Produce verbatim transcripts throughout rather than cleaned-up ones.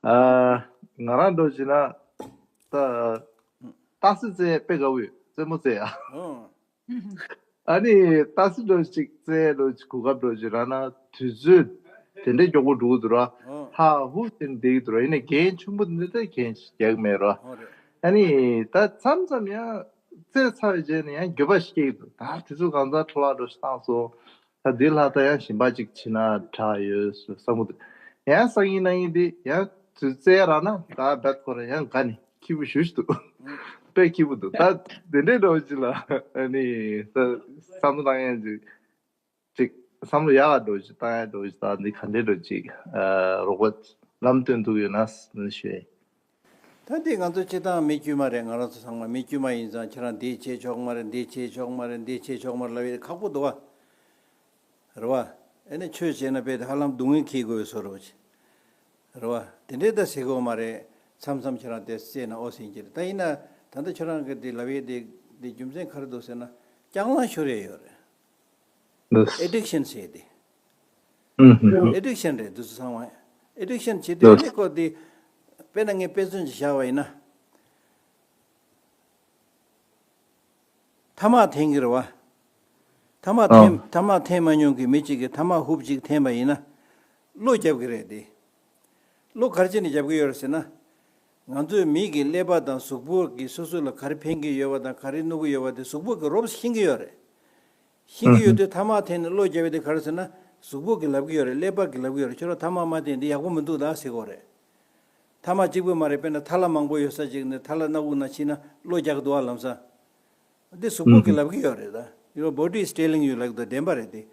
ཨ། ང་རང་འདྲ་བྱས་ན་ད་ཏག་སེ་རྩེད་དཔེ་དགའ་བོ་ཡོད། རྩེད་མོ་རྩེད་ཡ། ཨོ། ཨ་ནི་ཏག་སེ་འདྲ་ཅིག་རྩེད་འདྲ་ཅིག་གོ་སྐབས་འདྲ་ཅིག་རག་ན་དུས་ཚོད་དེ་འདྲའི་མགྱོགས་པོ་འགྲོ་གི་འདུག་ར། ཨོ། ཧ་ཧུ་ཟེར་ནས་བསྡད་ཀྱི་འདུག་ར། ཡིན་ནའི་འགན་ཆེན་པོ་འདི་འདྲ་འགན་ཞིག་རྒྱག་གི་མེད་ར། ཨོ་རེད། ཨ་ནི་ད་མཚམས་མཚམས་ཡང་རྩེད་ཚར་བའི་རྗེས་ནས་ཡང་འགྱོད་པ་ཞིག་སྐྱེ་གི་འདུག་ད་དུས་ཚོད་གང་ཙམ་འཕྲོ་བརླག་འདྲ་ཞིག་བཏང་སོང་། ད་འདི་ལྷག་ད་ཡང་གཞན་པ་ཅིག་བྱེད་ན་དྲག་ཡོད་བསམ་གི་འདུག་ཡང་སང་ཉིན་གནངས་ཉིན་འདི་ཡང་དུས་ཚོད་རག་ན་ད་རྦད་ཁོ་རང་ཡང་དགའ་ནས་སྐྱིད་པོ་ཞེ་པོ་ཅིག་འདུག་དཔེ་སྐྱིད་པོ་འདུག་ད་དེ་འདྲའི་འདྲ་བོ་ཅིག་ལ་ཨ་ནི་ད་བསམ་བློ་བཏང་ཡང་ཅིག་ཅིག་བསམ་བློ་ཡག་ག་འདྲ་བོ་ཅིག་བཏང་ཡ་འདྲ་བོ་ཅིག་ད་འདི་ག་འདྲའི་འདྲ་བོ་ཅིག་ཨ་རོགས་པ་ལམ་སྟོན་ཐུབ་ཡོད་ན་ཟེར་ནས་ཞུ་ཡ་ཡིན། ད་འདི་ང་ཚོ་སྤྱིར་བཏང་མི་དཀྱུས་མ་རེད། ང་རང་ཚོ་ཚང་མ་མི་དཀྱུས་མ་ཡིན་ཙང་ཁྱེད་རང་འདི་བྱེད་ཆོག་མ་རེད། འདི་བྱེད་ཆོག་མ་རེད། འདི་བྱེད་ཆོག་མ་རེད་ལབ་ཡ་ཁག་པོ་འདུག་བ། རེད་བ། ཨེ་ནས་ཆོས་བྱས་ན་དཔེ་དེ་ཧ་ལམ་སྡུག་བསྔལ་འཁྱེར་དགོས་བཟོ་འདྲ་བོ་ཅིག་རེད་བ། དེ་འདྲའི་ད་ཟེར་དགོས་མ་རེད། མཚམས་མཚམས་ཁྱེད་རང་དེ་རྩེད་ན་ཨོ་ཟིན་གྱི་རེད། ད་ཡིན་ན་ད་ལྟ་ཁྱེད་རང་གི་དེ་ལབ་ཡས་དེ་དེ་རྒྱུ་མཚན་ག་རེ་འདུག་ཟེར་ན་སྐྱག་ལང་ཤོར་ཡས་ཡོད་རེད། ལགས། ཨེ་ཌིག་ཤན་ཟེར་དེ། ཨུ་ཧུ། ཨེ་ཌིག་ཤན་རེད་འདུག་སེ་ཚང་མ། ཨེ་ཌིག་ཤན་བྱེད་དུས་ལགས། ཨེ་ནས་ཁོ་དེ་དཔེར་ན་ངས་དཔེ་མཚོན་ཅིག་བཞག་པ་ཡིན་ན། ཐ་མག་འཐེན་གྱི་རེད་བ། ཐ་མག་འཐེན། ཨ། ཐ་མག་འཐེན་མ་མྱོང་གི་མི་གཅིག་གིས་ཐ་མག་ཧུབ་གཅིག་འཐེན་པ་ཡིན་ན། གློ་རྒྱབ་ཀྱི་རེད་དེ། གློ་ག་རེ་བྱས་ནས་རྒྱབ་ཀྱི་ཡོད་རེད་ཟེར་ན། ང་ཚོའི་མི་གི་ཀླད་པ་དང་གཟུགས་པོ་གི་སོ་སོ་ལ་ག་རེ་ཕན་གྱི་ཡོད་པ་དང་ག་རེ་གནོད་ཀྱི་ཡོད་པ་དེ་གཟུགས་པོ་གི་རོབ་ཤེས་ཀྱི་ཡོད་རེད། ཤེས་ཀྱི་ཡོད་དུས་ཐ་མག་འཐེན་ནས་གློ་རྒྱབ་ཡས་དེ་ག་རེ་ཟེར་ན། གཟུགས་པོ་གིས་ལབ་ཀྱི་ཡོད་རེད། ཀླད་པ་གིས་ལབ་ཀྱི་ཡོད་རེད། ཁྱོད་རང་ཐ་མག་མ་འཐེན། འདི་ཡག་པོ་མི་འདུག་ད་ཟེར་གྱི་ཡོད་རེད། ཐ་མག་གཅིག་པོ་མ་རེད། དཔེར་ན་ཐ་ལ་མང་པོ་ཡོད་ས་ཅིག་ནས་ཐ་ལ་སྣ་ཁུག་ནང་ཕྱིན་ན་གློ་རྒྱག་གི་འདུག་བ་ལམ་སང་། འདི་གཟུགས་པོ་གིས་ལབ་ཀྱི་ཡོད་རེད་ད། Your body is telling you like that. བདེན་པ་རེད་དེ།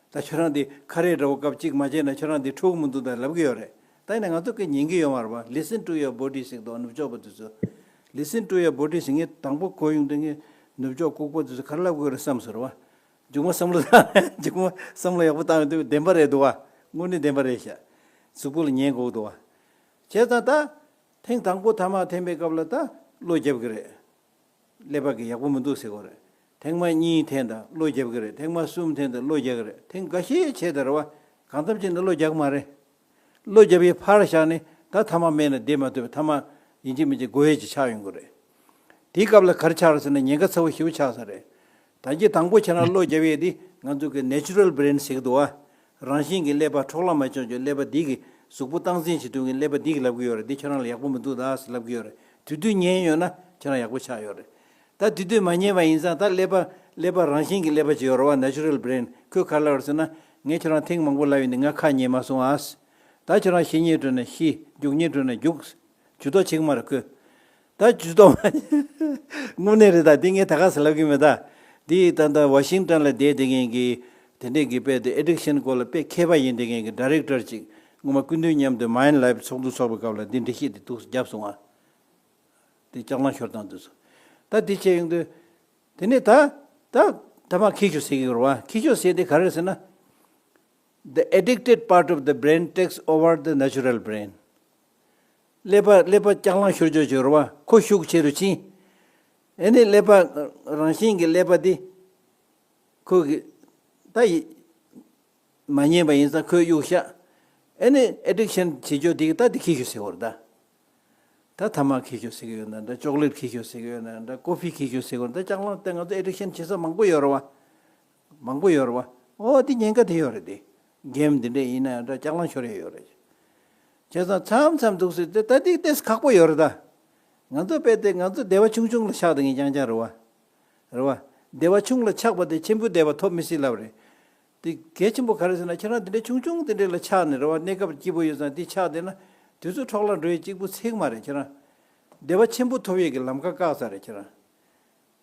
ད་ཁྱོད་རང་འདི་ཁ་རས་འདྲ་བོ་སྐབས་གཅིག་མ་བྱས་ན་ཁྱོད་རང་འདི་འཕྲོད་ཀྱི་མི་འདུག་ད་ལབ་ཀྱི་ཡོད་རེད། ད་ཡིན་ན་ང་ཚོ་གིས་ཉན་གྱི་ཡོད་མ་རེད་བ། Listen to your body ཟེར་གྱི་འདུག་ནུབ་ཕྱོགས་པ་དེ་ཚོ། Listen to your body ཟེར། ངས་དང་པོ་གོ་ཡོང་དུས་ངས་ནུབ་ཕྱོགས་ལྐུགས་པ་དེ་ཚོ་ག་རེ་ལབ་ཀྱི་ཡོད་རེད་བསམ་སོང་རེད་བ། མཇུག་མ་བསམ་བློ་བཏང་། མཇུག་མ་བསམ་བློ་ཡག་པོ་བཏང་ཡོང་དུས་བདེན་པ་རེད་འདུག་བ། དངོས་གནས་བདེན་པ་རེད་ཤག་གཟུགས་པོ་ལ་ཉན་དགོས་འདུག་བ། བྱས་ཙང་ད། ཐེངས་དང་པོ་ཐ་མག་འཐེན་པའི་སྐབས་ལ་ད་གློ་རྒྱབ་ཀྱི་རེད། ཀླད་པ་གིས་ཡག་པོ་མི་འདུག་ཟེར་གྱི་ཡོད་རེད། ཐེངས་མ་གཉིས་འཐེན་དང་གློ་རྒྱབ་ཀྱི་རེད། ཐེངས་མ་གསུམ་འཐེན་དང་གློ་རྒྱག་གི་རེད། ཐེངས་འགའ་ཤས་བྱས་དང་རེད་བ། གང་འཚམ་བྱས་ན་གློ་རྒྱག་གི་མ་རེད། གློ་རྒྱབ་ཡས་ཕར་བཞག་ནས་ད་ཐ་མག་མེད་ན་བསྡད་མ་ཐུབ་པའི་ཐ་མག་ཡིན་གཅིག་མིན་གཅིག་དགོས་ཡས་ཅིག་ཆགས་ཡོང་གི་རེད། དེའི་སྐབས་ལ་ག་རེ་ཆགས་རེད་ཟེར་ན་ཉེན་ཁ་ཚ་བོ་ཞེ་པོ་ཆགས་ས་རེད། ད་གིན་དང་པོ་ཁྱེད་རང་གློ་རྒྱབ་ཡས་དེ་ང་ཚོ་གི་natural brain ཟེར་གྱི་འདུག་བ། རང་བཞིན་གྱི་ཀླད་པ་འཕྲོག་བརླག་མ་བྱུང་ཀྱང་ཀླད་པ་འདི་གི་གཟུགས་པོ་སྟངས་འཛིན་བྱེད་དུས་ཀྱི་ཀླད་པ་འདི་གིས་ལབ་ཀྱི་ཡོད་རེད། འདི་ཁྱེད་རང་ལ་ཡག་པོ་མི་འདུག་ད་ཟེར་ལབ་ཀྱི་ཡོད་རེད། དེ་དུས་ཉན་ཡོད་ན་ཁྱེད་རང་ཡག་པོ་ཆགས་ཡོད་རེད། ད་དེ་དུས་མ་ཉན་པ་ཡིན་ཙང་ད་ཀླད་པ་ཀླད་པ་རང་བཞིན་གྱི་ཀླད་པ་ཅིག་ཡོད་རེད་བ། Natural brain ཁོས་ག་རེ་ལབ་རེད་ཟེར་ན། ངས་ཁྱེད་རང་ཐེངས་མང་པོ་ལབ་ཡོད་འདི་ང་ཁ་ཉན་མ་སོང་ཨ། ད་ཁྱེད་རང་ཤི་ཉེན་འགྲོ་ན་ཤི། རྒྱུག་ཉེན་འགྲོ་ན་རྒྱུག་ཇུས་གཏོགས་བྱེད་ཀྱི་མ་རེད་ཁོས། ད་ཇུས་གཏོགས་མ། དངོས་གནས་རེད་ད། འདི་ངས་ད་ག་ཟེ་ལབ་ཀྱི་མེད་ད། འདི་ད་ལྟ་ཝ་ཤིང་ཊོན་ལ་བསྡད་བསྡད་མཁན་གྱི་དེ་འདྲས་ཀྱི་དཔེ་དེ་ཨེ་ཌིག་ཤན་སྐོར་ལ་དཔེ་མཁས་པ་ཡིན་བསྡད་མཁན་གྱི་ཌའི་རེག་ཊར་ཅིག་སྔོན་མ་སྐུ་མདུན་མཉམ་དུ་མའིན་ལའིབ་ཚོགས་འདུ་ཚོགས་པའི་སྐབས་ལ་འདི་འགྲེལ་བཤད་དེ་འདུག་སེ་བརྒྱབ་སོང་ང་། དེ་ལྕགས་གླང་ཤོར་སྟངས་དེ་ཚོ། ད་དེ་བྱས་ཡོང་དུས། དེ་ནས་ད་ད་ཐ་མག་འཁྱེར་ཤོག་ཟེར་གྱི་ཡོད་རེད་བ། འཁྱེར་ཤོག་ཟེར་དེ་ག་རེ་རེད་ཟེར་ན། The addicted part of the brain takes over the natural brain. ཀླད་པ་ཀླད་པ་ལྕགས་གླང་ཤོར་ཆོག་ཆོག་རེད་བ། ཁོ་ཤུགས་ཆེ་རུ་ཕྱིན། ཨེ་ནི་ཀླད་པ་རང་བཞིན་གྱི་ཀླད་པ་འདི་ཁོ་གི་ད་ཡི་མ་ཉན་པ་ཡིན་ཙང་ཁོས་གཡུག་བཞག་ཨེ་ནི་ཨེ་ཌིག་ཤན་བྱེད་ཆོག་དེ་གི་ད་དེ་འཁྱེར་ཤོག་ཟེར་གྱི་ཡོད་རེད་ད། ད་ཐ་མག་འཁྱེར་ཤོག་ཟེར་གྱི་ཡོད་ན་འདྲ། ཅོག་ལེཊ་འཁྱེར་ཤོག་ཟེར་གྱི་ཡོད་ན་འདྲ། ཀོ་ཕི་འཁྱེར་ཤོག་ཟེར་གྱི་ཡོད་ན་འདྲ། ལྕགས་གླང་དེ་ང་ཚོ་ཨེ་ཌིག་ཤན་བྱེད་ས་མང་པོ་ཡོད་རེད་བ། མང་པོ་ཡོད་རེད་བ། ཨོ་དེ་ཉེན་ཁ་དེ་ཡོད་རེད་དེ། གེམ་འདི་འདྲས་ཡིན་ན་ཡང་འདྲ། ལྕགས་གླང་ཤོར་ཡས་ཡོད་རེད། བྱས་ཙང་མཚམས་མཚམས་འདུག་སེ་དེ་ད་དེ་ཏོག་ཙམ་ཁག་པོ་ཡོད་རེད་ད། ང་ཚོ་དཔེ་དེ་ང་ཚོ་བདེ་བ་ཆུང་ཆུང་ལ་ཆགས་བསྡད་མཁན་རྐྱང་རྐྱང་རེད་བ། རེད་བ། བདེ་བ་ཆུང་ལ་ཆགས་པ་དེ་ཆེན་པོའི་བདེ་བ་ཐོབ་མི་སྲིད་ལབ་རེད། དེ་གལ་ཆེན་པོ་ག་རེ་ཟེར་ན་ཁྱེད་རང་དེ་འདྲའི་ཆུང་ཆུང་དེ་འདྲའི་ལ་ཆགས་ནས་རེད་བ། གནས་སྐབས་སྐྱིད་པོ་ཡོད་ཙང་དེ་ཆགས་བསྡད་ན་དུས་ཚོད་འཕྲོ་བརླག་འགྲོ་ཡས་གཅིག་པུ་ཚིག་མ་རེད་ཁྱེད་རང་། བདེ་བ་ཆེན་པོ་ཐོབ་ཡས་ཀྱི་ལམ་ཁ་བཀག་ཚར་རེད་ཁྱེད་རང་།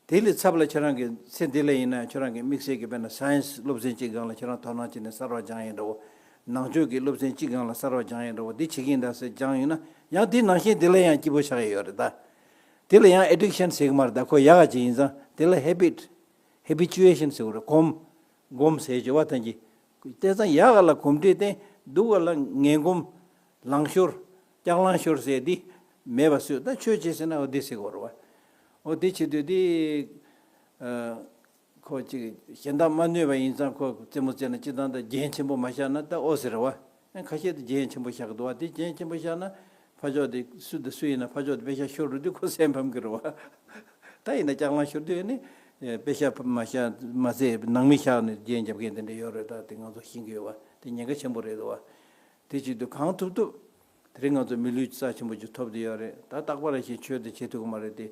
དེ་ལས་ཚབ་ལ་ཁྱེད་རང་གི་ཚེ་འདི་ལ་ཡིན་ན་ཁྱེད་རང་གི་དམིགས་བསལ་གྱི་དཔེར་ན་སའེན་སི་སློབ་ཚན་གཅིག་སྒང་ལ་ཁྱེད་རང་དོ་སྣང་བྱས་ནས་གསར་བ་སྦྱངས་ཡས་འདྲ་བོ། ནང་ཆོས་ཀྱི་སློབ་ཚན་གཅིག་སྒང་ལ་གསར་བ་སྦྱངས་ཡས་འདྲ་བོ་འདི་བྱེད་ཀྱིན་གདའ་ཟེར་སྦྱངས་ཡོད་ན་ཡང་དེ་ནང་བཞིན་དེ་ལ་ཡང་སྐྱིད་པོ་ཆགས་ཡས་ཡོད་རེད་ད། དེ་ལ་ཡང་ཨེ་ཌིག་ཤན་ཟེར་གྱི་མ་རེད་ད། ཁོ་ཡག་ག་ཅིག་ཡིན་ཙང་དེ་ལ་ཧེ་བིཊ། ཧེ་བི་ཅུ་ཨེ་ཤན་ཟེར་བ་རེད། གོམས། གོམས་ཟེར་བྱས་པ་ཐམས་ཅད། དེ་ཙང་ཡག་ག་ལ་གོམས་འདྲིས་བསྟེན། སྡུག་ག་ལ་ངན་གོམས། ལང་ཤོར། ལྕགས་གླང་ཤོར་ཟེར་འདི་མེད་པ་བཟོས། ད་ཆོས་བྱེད་ཟེར་ན་འོ་འདི་ཟེར་དགོས་རེད་བ། འོ་འདི་བྱེད་དུས་འདི། ཨ། ཁོ་ཅིག་གཞན་དག་མ་གནོད་པ་ཡིན་ཙང་ཁོ་རྩེད་མོ་རྩེ་ན་སྤྱིར་བཏང་ད་རྒྱན་ཆེན་པོ་མ་བཞག་ན་ད་ཨོ་ཟེར་བ། ཁ་ཤས་དེ་རྒྱན་ཆེན་པོ་བཞག་གི་འདུག་བ། དེ་རྒྱན་ཆེན་པོ་བཞག་ན་ ཕ་ཕྱོགས་དེ་སུ་དང་སུ་ཡིན་ན་ཕ་ཕྱོགས་དེ་པེ་ཤག་ཤོར་འགྲོ་དུས་ཁོ་སེམས་ཕམ་གི་རེད་བ། ད་ཡིན་ན་ལྕགས་ལང་ཤོར་དུས་ནི་པེ་ཤག་མ་ཤག་མ་ཚད་ནང་མི་ཤག་ནས་རྒྱན་རྒྱབ་མཁན་དེ་འདྲ་ཡོད་རེད། ད་དེ་ང་ཚོ་ཤེས་ཀྱི་ཡོད་བ། དེ་ཉེན་ཁ་ཆེན་པོ་རེད་འདུག་བ། དེ་བྱེད་དུས་གང་ཐུབ་ཐུབ་དེ་རིང་ང་ཚོ་མི་ལུས་རྩ་ཆེན་པོ་ཅིག་ཐོབ་བསྡད་ཡོད་རེད། ད་རྟག་པར་ཞིག་ཆོས་དེ་བྱེད་ཐུབ་ཀྱི་མ་རེད་དེ།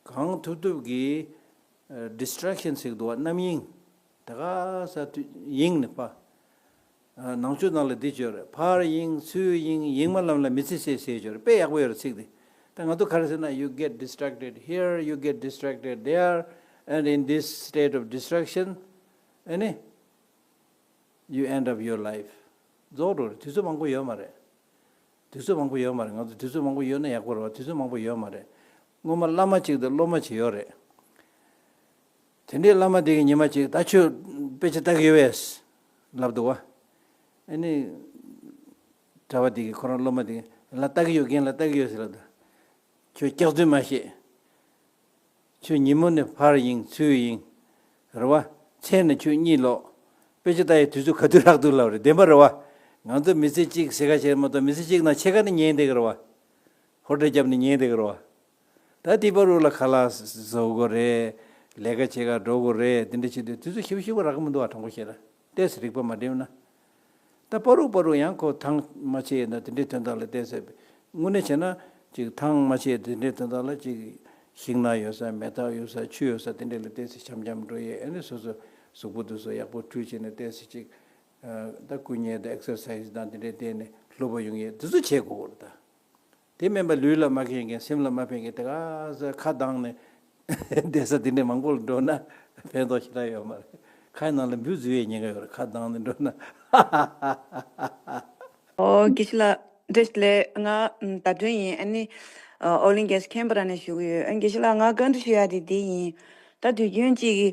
གང་ཐུབ་ཐུབ་ཀྱིས་ཨ་distraction་ཟེར་གྱི་འདུག་བ། རྣམ་གཡེང་། ད་ག་ས་དུས་གཡེང་ནས་ཕར། ཨ་ནང་ཆོས་ནང་ལ་འདི་བརྗོད་རེད། ཕར་གཡེང་ཚུར་གཡེང་། གཡེང་མ་ལམ་ལ་མི་ཚེ་ཟད་ཟེར་བརྗོད་རེད། དཔེ་ཡག་པོ་ཡོད་རེད་ཚིག་འདི། ད་ང་ཚོ་ག་རེ་ཟེར་ན། you get distracted here, you get distracted there, and in this state of distraction, ཨ་ནི། you end up your life. རྫོགས་འགྲོ་རེད། དུས་ཚོད་མང་པོ་ཡོད་མ་རེད། དུས་ཚོད་མང་པོ་ཡོད་མ་རེད། ང་ཚོ་དུས་ཚོད་མང་པོ་ཡོད་ན་ཡག་པོ་རེད་བ། དུས་ཚོད་མང་པོ་ཡོད་མ་རེད། སྔོན་མ་བླ་མ་གཅིག་དང་སློབ་མ་གཅིག་ཡོད་རེད། དེ་འདྲའི་བླ་མ་དེ་གིས་ཉི་མ་གཅིག་ད་ཁྱོད་དཔེ་ཆ་ལྟ་གི་ཡོད་པས་ལབ་འདུག་བ། ཨ་ནི་གྲྭ་པ་དེ་གིས་ཁོ་རང་སློབ་མ་དེ་གིས་ལ་ལྟ་གི་ཡོད། རྒན་ལགས་ལྟ་གི་ཡོད་ཟེར་ལབ་འདུག་ཁྱོད་སྐྱག་རྫུན་མ་བཤད། ཁྱོད་ཉིན་མོ་ནས་ཕར་གཡེང་ཚུར་གཡེང་། རེད་བ། མཚན་ནས་ཁྱོད་གཉིད་ལོག་དཔེ་ཆ་ལྟ་ཡའི་དུས་ཚོད་ག་དུས་རག་འདུག་ལབ་རེད། བདེན་པ་རེད་བ། ང་ཚོ་མི་ཚེ་གཅིག་ཟེར་ག་བྱས་མ་གཏོགས་མི་ཚེ་གཅིག་ནང་ཕྱེད་ཀ་ནི་ཉལ་བསྡད་ཀྱི་རེད་བ། ཧོ་ཊེལ་བརྒྱབ་ནས་ཉལ་བསྡད་ཀྱི་རེད་བ། ད་དེའི་བར་དུ་ལ་ཁ་ལག་བཟོ་དགོས་རེད། ལས་ཀ་བྱེད་ག་འགྲོ་དགོས་རེད། དེ་འདྲ་བྱེད་དུས་དུས་ཚོད་ཞེ་པོ་ཞེ་པོ་རག་གི་མི་འདུག་བ། དྲང་པོ་བཤད་ན། ཏོག་ཙམ་རིག་པ་མ་བསྒྲིམས་ན། ད་པ་རུག་པ་རུག་ཡང་ཁོ་ཐང་མ་ཆད་ཡིན་ན་དེ་འདྲའི་དོན་དག་ལ་བལྟས་ཚེ། དངོས་གནས་བྱས་ན་ཅིག་ཐང་མ་ཆད་དེ་འདྲའི་དོན་དག་ལ་ཅིག་ཤིང་ནགས་ཡོད་ས། མེ་སྟག་ཡོད་ས། ཆུ་ཡོད་ས། དེ་འདྲ་ལ་བལྟས་ཚེ་འཆམ་འཆམ་འགྲོ་ཡས། ཨ་ནི་སོ་སོ་གཟུགས་པོ་དེ་ཚོ་ཡག་པོ་བཀྲུས་བྱས་ནས་བལྟས་ཚེ་ཅིག་ཨ་ད་སྐུ་མཉེལ་དང་ཨེག་སར་སའིཛ་དང་དེ་འདྲའི་བལྟས་ནས་ལྷོད་པོ་ཡོང་ཡས་དེ་ཚོ་བྱེད་དགོས་རེད་ད། དེ་མིན་པ་ལུས་ལ་མ་ཕན་མཁན། སེམས་ལ་མ་ཕན་མཁན། དེ་ག་ས་ཁ་གདངས་ནས་བསྡད་ས་དེ་འདྲ་མང་པོ་ལ་འགྲོ་ན་ཕན་ཐོགས་ཞེ་དྲག་ཡོད་མ་རེད། ཁ་ནང་ལ་འབུ་འཛུལ་བའི་ཉེན་ཁ་ཡོད་རེད། ཁ་གདངས་ནས་འགྲོ་ན། ཨོ་དགེ་བཤེས་ལགས་བཀྲ་ཤིས་བདེ་ལེགས། ང་ཟླ་སྒྲོན་ཡིན། ཨ་ནི་ཨོ་ལིང་གེ་སི་ཁེན་བྷ་ར་ནས་ཞུ་གི་ཡོད། ཨ་དགེ་བཤེས་ལགས་ང་བཀའ་འདྲི་ཞུ་ཡ་དེ་འདི་ཡིན། ད་དུས་རྒྱུན་གཅིག་གི་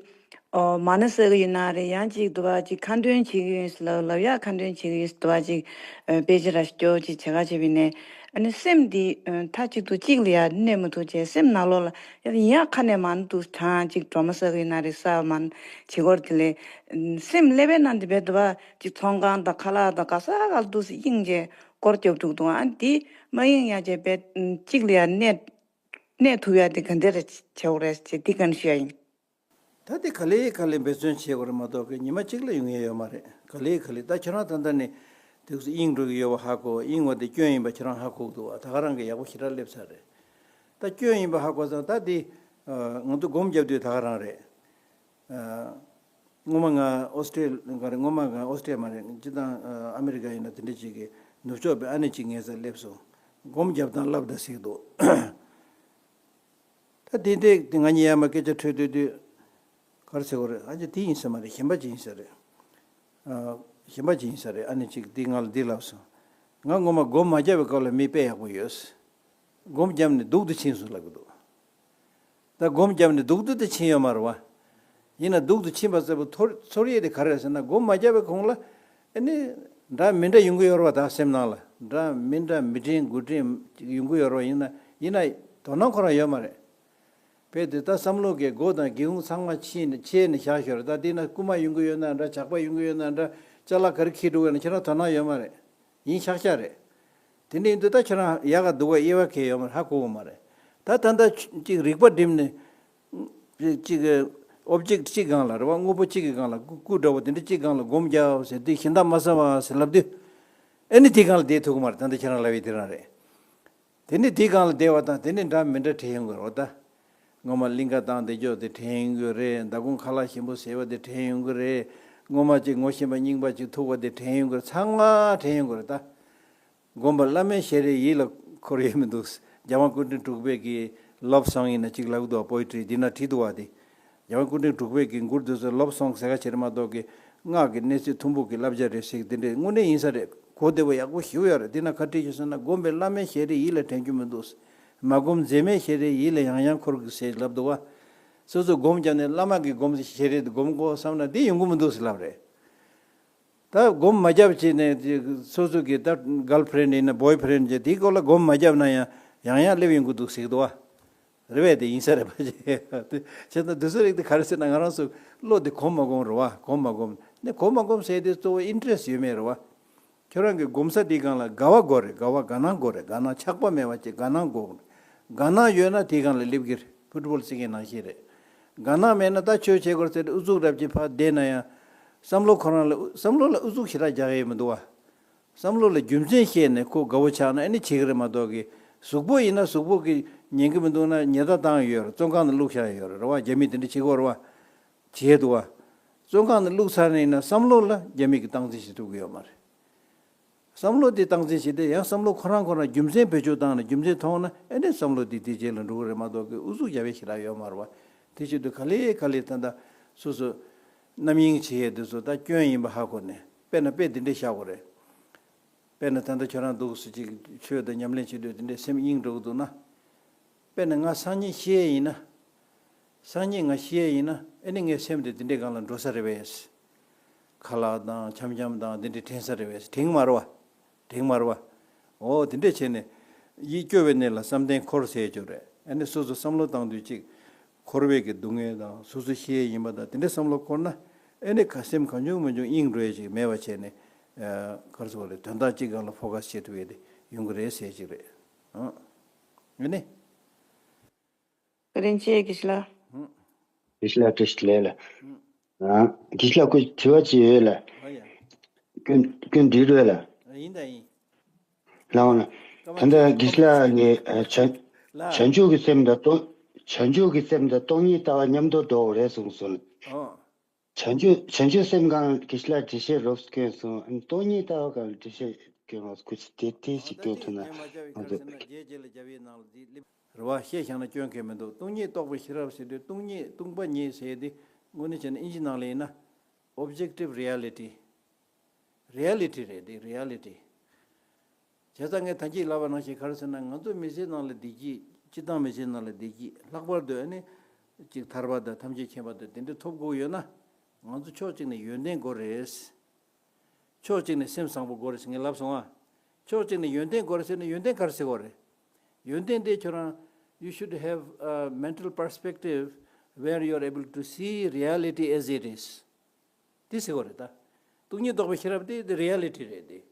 ཨོ་མ་ཎི་བསགས་ཀྱི་ཡོད་ན་རེད། ཡང་གཅིག་འདུག་བ། གཅིག་ཁ་འདོན་བྱེད་ཀྱི་ཡོད་ལབ་ལབ་ཡ། ཁ་འདོན་བྱེད་ཀྱི་ཡོད་འདུག་བ། གཅིག་ཨ་དཔེ་ཆ་ར་སྐྱོར་གཅིག་བྱེད་ག་བྱེད་པ་ཡིན་ནའི། ཨ་ནི་སེམས་འདི་ཨ་མཐའ་གཅིག་ཏུ་གཅིག་ལ་ཡ་གནས་མི་ཐུབ་བྱས། སེམས་ནང་ལོགས་ལ་ཡ་ཡིན་ཡ་ཁ་ནས་མ་ཎི་འདུག་གྲངས་གཅིག་སྒྲོལ་མ་བསགས་ཀྱི་ཡོད་ན་རེད། ས་མ་ཎི་བྱེད་སྐོར་དེ་ལས་ཨ་སེམས་ཀླད་པའི་ནང་དེ་བས་འདུག་བ། གཅིག་ཚོང་ཁང་དང་ཁ་ལག་དང་ག་ས་ག་ལ་འདུག་སེ་གཡེང་བྱས་སྐོར་རྒྱབ་འདུག་འདུག་ཨ་ནི་དེ་མ་གཡེང་ཡ་བྱས་པས་ཨ་གཅིག་ལ་ཡ་གནས་གནས་ཐུབ་ཡ་དེ་ག་འདྲ་རེད་བྱེད་དགོས་རེད་ཅེས་འདི་བཀའ་འདྲི་ཞུ་ཡ་ཡིན། ད་དེ་ག་ལེ་ག་ལེ་འབད་བརྩོན་བྱེད་དགོས་རེད་མ་གཏོགས་ཀྱི་ཉི་མ་གཅིག་ལ་ཡོང་ཡ་ཡོད་མ་རེད། ག་ལེ་ག་ལེ། ད་ཁྱེད་རང་ད་ལྟ་ནས་དུས་སུ་གཡེང་འགྲོ་གི་ཡོད་པ་ཧ་གོ། གཡེང་བ་དེ་སྐྱོན་ཡིན་པ་ཁྱེད་རང་ཧ་གོ་གི་འདུག་བ། ད་ག་རང་གི་ཡག་པོ་ཞེ་དྲག་སླེབས་ཚར་རེད། ད་སྐྱོན་ཡིན་པ་ཧ་གོ་ཚར། ད་དེ་ཨ་ང་ཚོ་སྒོམ་རྒྱབ་དུས་ད་ག་རང་རེད། ཨ་སྔོན་མ་ང་ཨོ་སི་ཀྲི་ལི་ག་རེ། སྔོན་མ་ང་ཨོ་སི་ཀྲི་ལི་ཡ་མ་རེད། སྤྱིར་བཏང་ཨ་ཨ་མེ་རི་ཀ་ཡིན་ན་དེ་འདྲ་ཅིག་གི་ནུབ་ཕྱོགས་པའི་ཨ་ནེ་ཅིག་ངའི་རྩར་སླེབས་སོང་། སྒོམ་རྒྱབ་དང་བསླབ་དང་ཟེར་གི་འདུག་ད་དེ་འདྲས་དེ་ང་གཉིས་ཡར་མར་སྐད་ཆ་འཕྲོད་དུས་དུས་ག་རེ་ཟེར་དགོས་རེད། ཨ་ཅེ་དེ་ཡིན་ས་མ་རེད། གཞན་པ་ཅིག་ཡིན་ས་རེད། ཨ་གཞན་པ་ཅིག་ཡིན་ས་རེད། ཨ་ནེ་ཅིག་དེ་ང་ལ་འདི་ལབ་སོང་། ང་ངོ་མ་སྒོམ་མ་རྒྱབ་པའི་སྐབས་ལ་མི་དཔེ་ཡག་པོ་ཡོད། སྒོམ་བརྒྱབ་ནས་སྡུག་ཏུ་ཕྱིན་སོང་ལབ་གི་འདུག་ད་སྒོམ་བརྒྱབ་ནས་སྡུག་ཏུ་དེ་ཕྱིན་ཡོད་མ་རེད་བ། ཡིན་ན་སྡུག་ཏུ་ཕྱིན་པ་ཚོར་ཚོར་ཡས་དེ་ག་རེ་རེད་ཟེར་ན། སྒོམ་མ་བརྒྱབ་པའི་གོང་ལ་ཨ་ནི་འདྲ་མི་འདྲ་ཡོང་གི་ཡོད་རེད་བ། ད་སེམས་ནང་ལ་འདྲ་མི་འདྲ་མི་དྲན་དགུ་དྲན་ཡོང་གི་ཡོད་རེད་བ། ཡིན་ན་ཡིན་ན་དོ་སྣང་ཁོ་རང་ཡོད་མ་རེད། བས་དེ་ད་བསམ་བློ་གི་སྒོ་དང་སྒེའུ་ཁུང་ཚང་མ་ཕྱེ་ནས་ཕྱེ་ནས་བཞག་ཞོར། ད་དེ་ན་རྐུ་མ་ཡོང་གི་ཡོད་ན་འདྲ། ཇག་པ་ཡོང་གི་ཡོད་ན་འདྲ། ཅ་ལག་ག་རེ་འཁྱེར་འགྲོ་གི་ཡོད་ན་ཁྱེད་རང་དོ་སྣང་ཡོད་མ་རེད། ཡིན་ཤག་ཤག་རེད། དེ་འདྲ་ཡིན་དུས་ད་ཁྱེད་རང་ཡག་ག་སྡུག་ག་དབྱེ་བ་གང་ཡང་ཡོད་མ་རེད། ཧ་གོ་གི་མ་རེད། ད་ད་ལྟ་ཅིག་རིག་པ་བསྒྲིམས་ནས་ཅིག་ཨོབ་ཇེག་གཅིག་སྒང་ལ་རེད་བ། དངོས་པོ་གཅིག་གི་སྒང་ལ་སྐུ་སྐུ་འདྲ་བོ་དེ་འདྲ་གཅིག་སྒང་ལ་སྒོམ་རྒྱག་ཟེར་དུས། གཞན་དག་མ་བསམ་པ་ཟེར་ལབ་དུས་ཨ་ནི་དེ་སྒང་ལ་བསྡད་ཐུབ་གི་མ་རེད། ད་ལྟ་ཁྱེད་རང་ལབ་ཡས་དེ་རང་རེད། དེ་ནི་དེའི་སྒང་ལ་བསྡད་པ་དང་དེ་ནི་འདྲ་མི་འདྲ་དྲན་ཡོང་གི་རེད་བ། ད་སྔོན་མ་གླིང་ག་བཏང་བསྡད་ཀྱོག་དེ་དྲན་ཡོང་གི་རེད། མདང་དགོང་ཁ་ལག་ཞིམ་པོ་ཟས་པ་དེ་དྲན་ཡོང་གི་རེད། སྔོན་མ་ཅིག་ངོ་ཤེས་པ་རྙིང་པ་ཅིག་ཐུག་པ་དེ་དྲན་ཡོང་གི་རེད། ཚང་མ་དྲན་ཡོང་གི་རེད་ད། སྒོམ་པ་བླ་མའི་ཞལ་རས་ཡིད་ལ་འཁོར་ཡོད་མི་འདུག་རྒྱལ་དབང་སྐུ་ཕྲེང་དྲུག་པའི་གི་ལབ་སོང་ཡིན་ན་ཅིག་ལབ་གི་འདུག་བ། པོ་ཨེ་ཊི་རི་འདི་ན་བྲིས་འདུག་བ། དེ་རྒྱལ་བ་སྐུ་ཕྲེང་དྲུག་པའི་གི་མགུར་དེ་ཚོ་ལོབ་སོང་ཟེར་ག་བྱེད་རེད་མ་གཏོགས་ཀྱི་སྔགས་ཀྱི་གནས་ཚུལ་ཐུང་ཕུག་གི་བསླབ་བྱ་རེད་ཟེར་གི་དེ་འདྲས་དངོས་གནས་ཡིན་ས་རེད། གོ་བདེ་བོ་ཡག་པོ་ཞེ་པོ་ཡོད་རེད། དེ་ན་ག་བྲིས་ཡོད་ཟེར་ན། སྒོམ་པས་བླ་མའི་ཞལ་རས་ཡིད་ལ་དྲན་རྒྱུ་མི་འདུག་མ་སྒོམ་མཛེས་མའི་ཞལ་རས་ཡིད་ལ་ཡང་ཡང་འཁོར་གི་ཟེར་ལབ་འདུག་བ། སོ་སོ་སྒོམ་བརྒྱབ་ནས་བླ་མ་གི་སྒོམ་ཞལ་རས་དེ་སྒོམ་དགོས་བསམ་ན་དེ་ཡོང་གི་མི་འདུག་ཟེར་ལབ་རེད། ད་སྒོམ་མ་བརྒྱབ་བྱས་ནས་སོ་སོ་གི་ད་གརལ་ཕི་རེན་ཌི་ཡིན་ན་བོའི་ཕི་རེན་ཌི་བྱས་དེའི་སྐོར་ལ་སྒོམ་མ་བརྒྱབ་ན་ཡང་ཡང་ཡང་སླེབས་ཡོང་གི་འདུག་ཟེར་གི་འདུག་བ། རེད་པས། དེ་ཡིན་ས་རེད་པ། དེ་བྱས་ན་དེ་ཚོ་རིགས་དེ་ག་རེ་ཟེར་ན། ང་རང་ཚོ་བློ་དེ་གོམས་མ་གོམས་རེད་བ། གོམས་མ་གོམས་ནས། གོམས་མ་གོམས་ཟེར་དེ་གཙོ་བོ་ཨིན་ཊི་རེ་སི་ཊི་ཡོད་མེད་རེད་བ། ཁྱོད་རང་གི་སྒོམ་ས་དེའི་སྒང་ལ་དགའ་བ་དགོས་རེད། དགའ་བ་དགའ་སྣང་དགོས་རེད། དགའ་སྣང་ཆགས་པ་མེད་པ་ཅིག་དགའ་སྣང་དགོས་རེད། དགའ་སྣང་ཡོད་ན་དེའི་སྒང་ལ་སླེབས་ཀྱི་རེད། ཕུཊ་བོལ་རྩེད་མཁན་ནང་བཞིན་རེད། དགའ་སྣང་མེད་ན་ད་ཆོས་བྱེད་དགོས་ཟེར་ཏེ་ཨུ་ཚུགས་རབ་ཀྱིས་ཕར་བསྡད་ན་ཡང་། བསམ་བློ་ཁོ་རང་ལ་བསམ་བློ་ལ་ཨུ་ཚུགས་ཞེ་དྲག་རྒྱག་ཡས་མི་འདུག་བ། བསམ་བློ་ལ་རྒྱུ་མཚན་ཤེས་ནས་ཁོ་དགའ་བོ་ཆགས་ན་ཨ་ནི་བྱེད་ཀྱི་རེད་མ་གཏོགས་ཀྱི། གཟུགས་པོ་ཡིན་ན་གཟུགས་པོ་གི་ཉན་གྱི་མི་འདུག་ན་ཉལ་ཐ་བཏང་ཡོད་རེད། བཙོན་ཁང་ནང་བླུགས་བཞག་ཡོད་རེད། རེད་བ། རྒྱ་མིས་དེ་འདྲ་བྱེད་ཀྱི་ཡོད་རེད་བ། བྱེད་འདུག་བ། བཙོན་ཁང་ནང་བླུགས་ཚར་ནས་ཡིན་ན་བསམ་བློ་ལ་རྒྱ་མི་གིས་སྟངས་འཛིན་བྱེད་ཐུབ་ཀྱི་ཡོད་མ་རེད། བསམ་བློ་དེ་སྟངས་འཛིན་བྱེད་དུས་ཡང་བསམ་བློ་ཁོ་རང་ཁོ་རང་རྒྱུ་མཚན་བེད་སྤྱོད་བཏང་ནས་རྒྱུ་མཚན་མཐོང་ན་ཨེ་ནས་བསམ་བློ་དེ་དེ་རྗེས་ལ་འགྲོ་གི་རེད་མ་གཏོགས་ཀྱི་ཨུ་ཚུགས་རྒྱབ་ཡས་ཞེ་དྲག་ཡོད་མ་རེད་བ། དེ་བྱེད་དུས་ག་ལེ་ག་ལེ་ད་ལྟ་སོ་སོ་རྣམ་གཡེང་བྱེད་ཡས་དེ་ཚོ་ད་སྐྱོན་ཡིན་པ་ཧ་གོ་ནས། དཔེར་ན་དཔེ་འདི་འདྲས་བཞག་དགོས་རེད། དཔེར་ན་ད་ལྟ་ཁྱོད་རང་འདུག་སེ་ཅིག་ཆོས་དང་ཉམས་ལེན་བྱེད་དུས་དེ་འདྲས་སེམས་གཡེང་འགྲོ་གི་འདུག་ན། དཔེར་ན་ང་སང་ཉིན་ཤི་ཡས་ཡིན་ན། སང་ཉིན་ང་ཤི་ཡས་ཡིན་ན་ཨེ་ནི་ངའི་སེམས་དེ་དེ་འདྲའི་སྒང་ལ་འགྲོ་ས་རེད་པས། ཁ་ལག་དང་འཆམ་འཆམ་དང་དེ་འདྲའི་དྲན་ས་རེད་པས། དྲན་མ་རེད་བ། དྲན་མ་རེད་བ། འོ་དེ་འདྲས་བྱས་ནས་ཡིད་སྐྱོ་བའི་གནས་ལ་བསམ་གཏན་འཁོར་ཟེར་ཡས་ཅིག་རེད། ཨེ་ནི་སོ་སོ་བསམ་བློ་བཏང་དུས་ཅིག་འཁོར་བའི་གི་སྡུག་བསྔལ་དང་སོ་སོ་ཤི་ཡས་ཡིན་པ་དང་དེ་འདྲའི་བསམ་བློ་འཁོར་ན་ཨེ་ནི་ཁ་སེམས་གང་བྱུང་མང་བྱུང་གཡེང་འགྲོ་ཡས་ཅིག་མེད་པ་བྱས་ནས། ཨ། ག་རེ་ཟེར་དགོས་རེད། དོན་དག་གཅིག་སྒང་ལ་ཕོ་ཁ་སི་བྱེད་ཐུབ་ཡས་དེ་ཡོང་གི་རེད་ཟེར་ཅིག་རེད། ཨ། ཨེ་ནི། བཀའ་དྲིན་ཆེ་དགེ་བཤེས་ལགས། དགེ་བཤེས་ལགས་བཀྲ་ཤིས་བདེ་ལེགས་ལགས། ཨ། དགེ་བཤེས་ལགས་ཁོ་དྲི་བ་ཅིག་ཡོད་ལགས། ཨ་ཡ། སྐྱོན་སྐྱོན་འགྲིག་རེད་ལགས། ཨ། ཡིན་ད་ཡིན། ལགས་འོང་ལགས། ད་ལྟ་དགེ་བཤེས་ལགས་ཀྱིས་ཨ་བྱང་ལགས། བྱང་ཆུབ་ཀྱི་སེམས་དང་སྟོང་བྱང་ཆུབ་ཀྱི་སེམས་དང་སྟོང་ཉིད་ལྟ་བ་མཉམ་དུ་འགྲོ་དགོས་རེད་གསུངས་སོང་། ཨོ། བྱང་ཆུབ་བྱང་ཆུབ་སེམས་སྒང་དགེ་བཤེས་ལགས་འགྲེལ་བཤད་རོབ་སྐྱོན་སོང་། སྟོང་ཉིད་ལྟ་བ་སྒང་འགྲེལ་བཤད་སྐྱོན་རོགས། ཁོ་ཅིག་དེ་དེ་ཞིག་སྐྱོན་ཐུབ་ན་ང་ཚོ། རྗེས་རྗེས་ལ་རྒྱབ་ཡས་ནང་ལ་འདི་སླེབས། རེད་བ། བཤད་བཞག་ན་སྐྱོན་གང་མི་འདུག་སྟོང་ཉིད་རྟོགས་པའི་ཤེས་རབ་ཟེར་དུས་སྟོང་ཉིད་སྟོང་པ་ཉིད་ཟེར་དེ་དངོས་གནས་བྱས་ན་ཨིན་ཇི་ནང་ལ་ཡིན་ན་ཨོབ་ཇེག་ཊིབ་རི་ཡ་ལི་ཊི། རི་ཡ་ལི་ཊི་རེད་དེ། རི་ཡ་ལི་ཊི། བྱས་ཙང་ངས་ད་གིན་ལབ་པ་ནང་བཞིན་ག་རེ་ཟེར་ན། ང་ཚོ་མི་ཚེ་ནང་ལ་བདེ་སྐྱིད། སྤྱིར་བཏང་མི་ཚེ་ནང་ལ་བདེ་སྐྱིད། ལྷག་པར་དུ་ཨ་ནི་ཅིག་ཐར་པ་དང་ཐམས་ཅད་མཁྱེན་པ་དང་དེ་འདྲ་ཐོབ་དགོས་ཡོད་ན། ང་ཚོ་ཕྱོགས་གཅིག་ནས་ཡོན་ཏན་དགོས་རེད། ཕྱོགས་གཅིག་ནས་སེམས་བཟང་པོ་དགོས་རེད་ཟེར་ངས་ལབ་སོང་ཨ། ཕྱོགས་གཅིག་ནས་ཡོན་ཏན་དགོས་རེད་ཟེར་ན་ཡོན་ཏན་ག་རེ་ཟེར་དགོས་རེད། ཡོན་ཏན་དེ་ཁྱོད་རང་you should have a mental perspective where you are able to see reality as it is. དེ་ཟེར་དགོས་རེད་ད། སྟོང་ཉིད་རྟོགས་པའི་ཤེས་རབ་དེ་དེ་རི་ཡ་ལི་ཊི་རེད་དེ།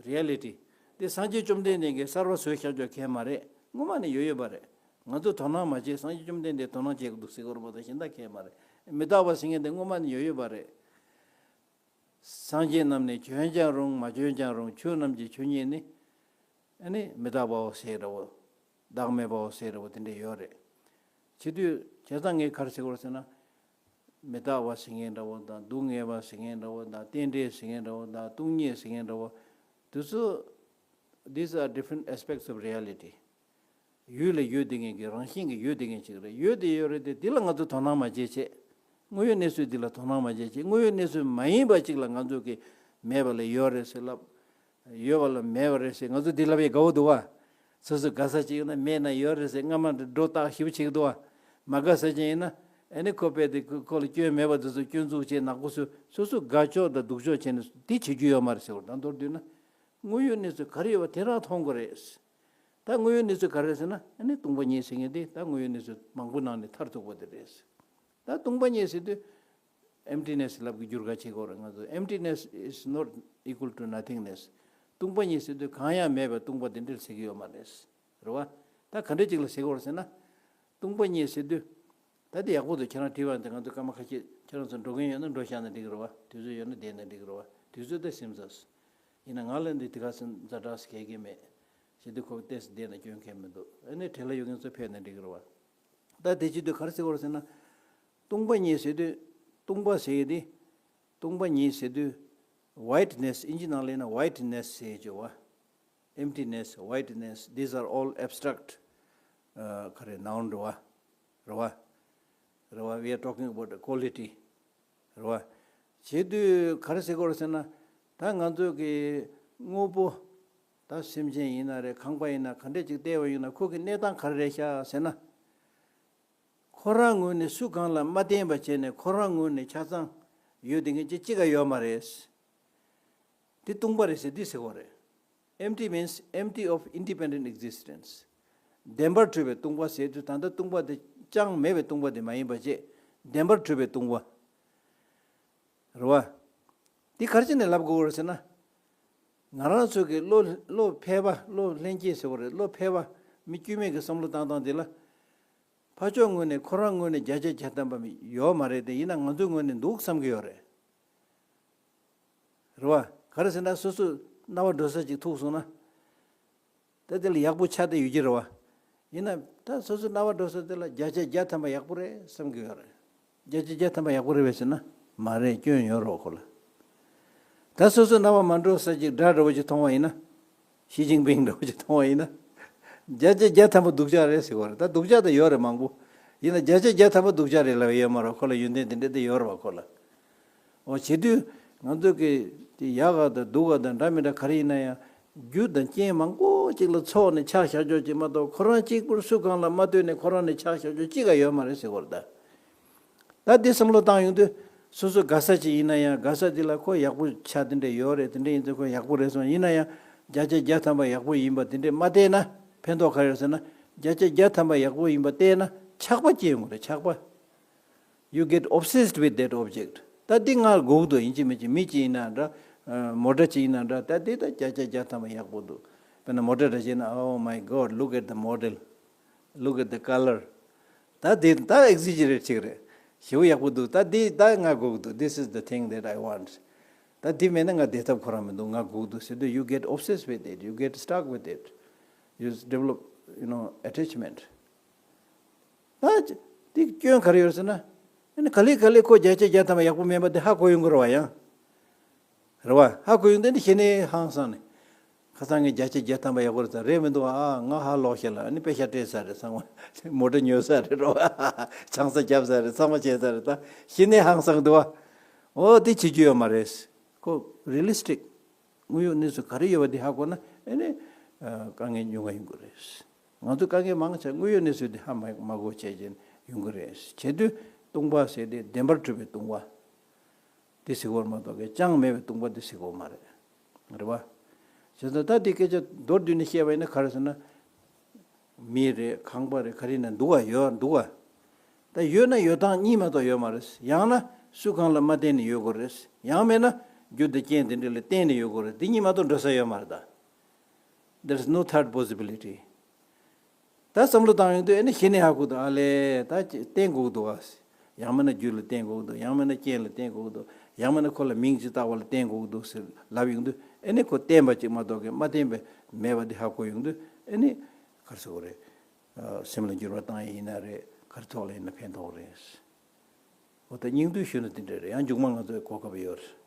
རི་ཡ་ལི་ཊི། དེ་སངས་རྒྱས་བཅོམ་ལྡན་འདས་ཀྱིས་གསར་པ་བཟོས་བཞག་ཆོག་གང་ཡང་མ་རེད། སྔོན་མ་ནས་ཡོད་ཡོད་པ་རེད། ང་ཚོ་དོ་སྣང་མ་བྱས། སངས་རྒྱས་བཅོམ་ལྡན་འདས་དོ་སྣང་བྱེད་དགོས་འདུག་ཟེར་དགོས་རེད་མ་གཏོགས་གཞན་དག་གང་ཡང་མ་རེད། མི་རྟག་པ་ཟེར་མཁན་དེ་སྔོན་མ་ནས་ཡོད་ཡོད་པ་རེད། སངས་རྒྱས་རྣམས་ནི་བྱོན་ཀྱང་རུང་མ་བྱོན་ཀྱང་རུང་། ཆོས་རྣམས་ཀྱི་ཆོས་ཉིད་ནི། ཨ་ནི་མི་རྟག་པའོ་ཟེར་འདྲ་བོ། བདག་མེད་པའོ་ཟེར་འདྲ་བོ་དེ་འདྲ་ཡོད་རེད། བྱེད་དུས་བྱས་ཙང་ངས་ག་རེ་ཟེར་དགོས་རེད་ཟེར་ན། མི་རྟག་པ་ཟེར་མཁན་འདྲ་བོ་དང་། སྡུག་བསྔལ་བ་ཟེར་མཁན་འདྲ་བོ་དང་། རྟེན་འབྲེལ་ཟེར་མཁན་འདྲ་བོ་དང་། སྟོང་ཉིད་ཟེར་མཁན་འདྲ་བོ། དེ་ཚོ། These are different aspects of reality. ཡོད་ལ་ཡོད་བསྡད་མཁན་གྱི་རང་བཞིན་གྱི་ཡོད་བསྡད་མཁན་ཅིག་རེད། ཡོད་དེ་ཡོད་རེད་དེ། དེ་ལ་ང་ཚོ་དོ་སྣང་མ་བྱེད་བྱས། དངོས་ཡོད་གནས་ཚུལ་འདི་ལ་དོ་སྣང་མ་བྱེད་བྱས། དངོས་ཡོད་གནས་ཚུལ་མ་ཡིན་པ་ཅིག་ལ་ང་ཚོ་གིས་མེད་པ་ལ་ཡོད་རེད་ཟེར་ལབ། ཡོད་པ་ལ་མེད་པ་རེད་ཟེར་ང་ཚོ་འདི་ལབ་ཡས་དགའ་བོ་འདུག་བ། སོ་སོ་དགའ་ས་ཅིག་ཡོད་ན། མེད་ན་ཡོད་རེད་ཟེར་སྔ་མ་འདྲ་སྒྲོ་བཏགས་ཞིབ་བྱེད་ཀྱི་འདུག་བ། མ་དགའ་ས་ཅིག་ཡིན་ན་ཨ་ནི་ཁོ་དཔེ་དེ་ཁོ་ཁོ་ལ་སྐྱོན་མེད་པ་དེ་ཚོ་སྐྱོན་འཛུགས་བྱས། ནག་པོ་བཟོས། སོ་སོ་དགའ་ཕྱོགས་དང་སྡུག་ཕྱོགས་བྱས་ནས་འདི་བྱེད་རྒྱུ་ཡོད་མ་རེད་ཟེར་བ། ད་མདོར་བསྡུས་ན། དངོས་ཡོད་གནས་ཚུལ་ག་རེ་ཡོད་པ་དེ་རང་མཐོང་དགོས་རེད། ད་དངོས་ཡོད་གནས་ཚུལ་ག་རེ་རེད་ཟེར་ན། ཨ་ནི་སྟོང་པ་ཉིད་ཟེར་མཁན་དེ་ད་དངོས་ཡོད་གནས་ཚུལ་མང་པོ་ནང་ནས་མཐར་ཐུག་པ་དེ་རེད། ད་སྟོང་པ་ཉིད་ཟེར་དུས་emptiness ལབ་ཀྱི་འགྱུར་ཁ་བྱེད་དགོས་རེད་ང་ཚོ། Emptiness is not equal to nothingness. སྟོང་པ་ཉིད་ཟེར་དུས་གང་ཡང་མེད་པའི་སྟོང་པ་དེ་འདྲ་ཟེར་གྱི་ཡོད་མ་རེད། རེད་བ། ད་ག་འདྲ་ཅིག་ལ་ཟེར་གྱི་ཡོད་རེད་ཟེར་ན། སྟོང་པ་ཉིད་ཟེར་དུས། ད་དེ་ཡག་པོ་འདུག་ཁྱེད་རང་དྲིས་པ་འདི་ང་ཚོ་སྐར་མ་ཁ་ཤས། ཁྱེད་རང་ཚོ་འགྲོ་མཁན་ཡོད་ན་འགྲོ་བཞག་ན་འགྲིག་གི་རེད་བ། དུས་ཚོད་ཡོད་ན་བསྡད་ན་འགྲིག་གི་རེད་བ། དུས་ཚོད་ད་ཟིན་ཚར། ཡིན་ན་ང་ལ་འདི་དེ་ག་ཟིན་ཛ་དྲག་ཟེར་མཁན་གང་ཡང་མེད། ཟེར་དུས་ཁོ་ཏོག་ཙམ་བསྡད་ན་སྐྱོན་གང་ཡང་མི་འདུག་ཨ་ནི་གྲས་ལ་ཡོད་མཁན་ཚོ་ཕེབས་ན་འགྲིག་གི་རེད་བ། ད་དེ་བྱེད་དུས་ག་རེ་ཟེར་དགོས་རེད་ཟེར་ན། སྟོང་པ་ཉིད་ཟེར་དུས། སྟོང་པ་ཟེར་ཡས་དེ། སྟོང་པ་ཉིད་ཟེར་དུས། Whiteness ཨིན་ཇི་ནང་ལ་ཡིན་ན་whiteness ཟེར་གྱི་བ། Emptiness, whiteness, these are all abstract. ཨ། ག་རེ། noun རེད་བ། རེད་བ། རེད་བ། We are talking about a quality. རེད་བ། བྱེད་དུས་ག་རེ་ཟེར་དགོས་རེད་ཟེར་ན། ད་ང་ཚོ་གི་དངོས་པོ། ད་སེམས་ཅན་ཡིན་ན་རེད། ཁང་པ་ཡིན་ན། ག་འདྲས་ཅིག་བལྟས་པ་ཡིན་ན་ཁོ་གི་གནས་སྟངས་ག་རེ་རེད་ཤག་ཟེར་ན། ཁོ་རང་ངོས་ནས་སུ་གང་ལ་མ་བརྟེན་པ་བྱས་ནས་ཁོ་རང་ངོས་ནས་ཆ་ཚང་ཡོད་བསྡད་མཁན་ཅིག་གཅིག་ཀ་ཡོད་མ་རེད། འདི་སྟོང་པ་རེད་ཟེར་འདི་ཟེར་དགོས་རེད། Empty means empty of independent existence. བདེན་པར་གྲུབ་པའི་སྟོང་པ་ཟེར་དུས་ད་ལྟ་སྟོང་པ་དེ་ཅང་མེད་པའི་སྟོང་པ་དེ་མ་ཡིན་པ་བྱས། བདེན་པར་གྲུབ་པའི་སྟོང་པ། རེད་བ། འདི་ག་རེ་བྱས་ནས་ལབ་དགོས་རེད་ཟེར་ན། ང་རང་ཚོ་གི་བློ་བློ་ཕལ་པ། བློ་ལྷན་སྐྱེས་ཟེར་བ་རེད། བློ་ཕལ་པ། མི་དཀྱུས་མའི་གི་བསམ་བློ་བཏང་སྟངས་དེ་ལ། ཕར་ཕྱོགས་ངོས་ནས་ཁོ་རང་ངོས་ནས་བརྒྱ་ཆ་བརྒྱ་ཐམ་པ་མི་ཡོད་མ་རེད་དེ། ཡིན་ན་ང་ཚོའི་ངོས་ནས་འདུག་བསམ་གི་ཡོད་རེད། རེད་བ། ག་རེ་ཟེར་ན་སོ་སོ་རྣ་བ་འགྲོ་ས་ཅིག་ཐུག་སོང་ན། ད་དེ་ལ་ཡག་པོ་ཆགས་བསྡད་ཡོད་ཀྱི་རེད་བ། ཡིན་ན་ད་སོ་སོ་རྣ་བ་འགྲོ་ས་དེ་ལ་བརྒྱ་ཆ་བརྒྱ་ཐམ་པ་ཡག་པོ་རེད་བསམ་གི་ཡོད་རེད། བརྒྱ་ཆ་བརྒྱ་ཐམ་པ་ཡག་པོ་རེད་པས་ཟེར་ན་མ་རེད། སྐྱོན་ཡོད་རེད་བ་ཁོ་ལ། ད་སོ་སོ་རྣ་བ་མ་འགྲོ་ས་ཅིག་སྒྲ་འདྲ་བོ་ཅིག་མཐོང་བ་ཡིན་ན། ཞི་ཅིན་ཕིང་འདྲ་བོ་ཅིག་མཐོང་བ་ཡིན་ན། བརྒྱ་ཆ་བརྒྱ་ཐམ་པ་སྡུག་ཅག་རེད་ཟེར་བ་རེད། ད་སྡུག་ཅག་ད་ཡོད་རེད་མང་པོ། ཡིན་ན་བརྒྱ་ཆ་བརྒྱ་ཐམ་པ་སྡུག་ཅག་རེད་ལབ་ཡོད་མ་རེད། ཁོ་ལ་ཡོན་ཏན་དེ་འདྲ་དེ་ཡོད་རེད་བ་ཁོ་ལ། འོ་བྱེད་དུས་ང་ཚོ་གི་དེ་ཡག་ག་དང་སྡུག་ག་དང་འདྲ་མི་འདྲ་ག་རེ་ཡིན་ན་ཡང་རྒྱུ་དང་རྐྱེན་མང་པོ་ཅིག་ལ་ཚོགས་ནས་ཆགས་བཞག་ཆོག་ཅིག་མ་གཏོགས་ཁོ་རང་གཅིག་པུར་སུ་གང་ལ་མ་ལྟོས་ནས་ཁོ་རང་ནས་ཆགས་བཞག་ཆོག་ཅིག་ག་ཡོད་མ་རེད་ཟེར་བ་རེད་ད། ད་འདི་བསམ་བློ་བཏང་ཡོང་དུས་སོ་སོ་དགའ་ས་ཅིག་ཡིན་ན་ཡང་དགའ་ས་འདི་ལ་ཁོ་ཡག་པོ་ཆགས་དེ་འདྲ་ཡོད་རེད། དེ་འདྲ་ཡིན་ཙང་ཁོ་ཡག་པོ་རེད་སོང་ཡིན་ན་ཡང་བརྒྱ་ཆ་བརྒྱ་ཐམ་པ་ཡག་པོ་ཡིན་པ་དེ་འདྲས་མ་བལྟས་ན་ཕན་ཐོགས་ག་རེ་ཡོད་ཟེར་ན། བརྒྱ་ཆ་བརྒྱ་ཐམ་པ་ཡག་པོ་ཡིན་པ་བལྟས་ན་ཆགས་པ་སྐྱེ་ཡོང་གི་རེད། ཆགས་པ། You get obsessed with that object. ད་འདི་ང་དགོས་འདུག་ཡིན་གཅིག་མིན་གཅིག་མི་གཅིག་ཡིན་ན་འདྲ། ཨ། མོ་ཊ་གཅིག་ཡིན་ན་འདྲ། ད་འདི་ད་བརྒྱ་ཆ་བརྒྱ་ཐམ་པ་ཡག་པོ་འདུག་དཔེར་ན་མོ་ཊ་འདྲ་བྱས་ན། Oh my God, look at the model, look at the color. ད་འདི་ད་exaggerate བྱེད་ཀྱི་རེད། ཞེ་པོ་ཡག་པོ་འདུག་ད་འདི་ད་ང་དགོས་འདུག This is the thing that I want. ད་འདི་མེད་ན་ང་བསྡད་ཐབས་ཁོ་རང་མི་འདུག་ང་དགོས་འདུག་ཟེར་དུས། You get obsessed with it, you get stuck with it, you develop, you know, attachment. ད་དེ་སྐྱོན་ག་རེ་ཡོད་ཟེར་ན། ཨ་ནི་ག་ལེ་ག་ལེ་ཁོ་བརྒྱ་ཆ་བརྒྱ་ཐམ་པ་ཡག་པོ་མེད་པ་དེ་ཧ་གོ་ཡོང་གི་རེད་བ་ཡང་། རེད་བ། ཧ་གོ་ཡོང་དུས་ནི་ཞེ་ནས་ཧང་སང་ནས། ཁ་སང་ངས་བརྒྱ་ཆ་བརྒྱ་ཐམ་པ་ཡག་པོ་རེད་ཟེར། རེད་མི་འདུག་ཨ། ང་ཧ་ལོག་ཤེས་ལ། ཨ་ནི་པེ་ཤ་སྤྲད་ས་རེད། ཚང་མ་མོ་ཊ་ཉོ་ས་རེད། རེད་བ། ཆང་ས་བརྒྱབ་ས་རེད། ཚང་མ་བྱས་ས་རེད། ད་ཞེ་ནས་ཧང་སང་འདུག་བ། འོ་དེ་བྱེད་རྒྱུ་ཡོད་མ་རེད། ཁོ་རི་ལི་སི་ཊིག་དངོས་ཡོད་གནས་ཚུལ་ག་རེ་ཡོད་པ་དེ་ཧ་གོ་ན། ཨ་ནི་ཨ། དཀའ་ངལ་ཉུང་བ་ཡོང་གི་རེད། ང་ཚོ་དཀའ་ངལ་མང་ཆེ་དངོས་ཡོད་གནས་ཚུལ་དེ་ཧ་མ་མ་གོ་བྱས་ཀྱིན་ཡོང་གི་རེད། བྱེད་དུས་སྟོང་པ་ཟེར་དེ་བདེན་པར་གྲུབ་པའི་སྟོང་པ་དེ་ཟེར་དགོས་མ་གཏོགས་ཀྱི་ཅང་མེད་པའི་སྟོང་པ་དེ་ཟེར་དགོས་མ་རེད། རེད་བ། བྱས་ཙང་ད་དེ་སྐད་ཆ་མདོར་བསྡུས་ནས་བཤད་པ་ཡིན་ན་ག་རེ་ཟེར་ན། མི་རེད། ཁང་པ་རེད། ག་རེ་ཡིན་ན་འདུག་ག་ཡོད་འདུག་ག་ད་ཡོད་ན་ཡོད་སྟངས་གཉིས་མ་གཏོགས་ཡོད་མ་རེད། ཡང་ན་སུ་གང་ལ་མ་བརྟེན་ནས་ཡོད་དགོས་རེད། ཡང་མིན་ན་རྒྱུ་དང་རྐྱེན་དེ་འདྲ་ལ་བརྟེན་ནས་ཡོད་དགོས་རེད། དེ་གཉིས་མ་གཏོགས་འགྲོ་ས་ཡོད་མ་རེད་ད། There is no third possibility. ད་བསམ་བློ་བཏང་ཡོང་དུས་ཨ་ནི་ཞེ་ནས་ཧ་གོ་འདུག་ཨ་ལས་ད་བརྟེན་དགོས་འདུག་ཨ། ཡང་མིན་ན་རྒྱུ་ལ་བརྟེན་དགོས་འདུག་ཡང་མིན་ན་རྐྱེན་ལ་བརྟེན་དགོས་འདུག་ཡང་མིན་ན་ཁོ་ལ་མིང་ཅིག་བཏགས་པ་ལ་བརྟེན་དགོས་འདུག་ཟེར་ལབ་ཡོང་དུས། ཨ་ནི་ཁོ་བརྟེན་པ་ཅིག་མ་གཏོགས་ཀྱི་མ་བརྟེན་པའི་མེད་པ་འདི་ཧ་གོ་ཡོང་དུས། ཨ་ནི་ག་རེ་ཟེར་དགོས་རེད། ཨ། སེམས་ལ་འགྱུར་བ་བཏང་ཡས་ཡིན་ན་རེད། ག་རེ་ཐོག་ལ་ཡིན་ན་ཕན་ཐོགས་རེད། འོ་ད་སྙིང་བསྡུས་ཞུས་ན་དེ་འདྲ་རེད། ཡང་མཇུག་མ་ང་ཚོའི་གོ་སྐབས་ཡོད་རེད།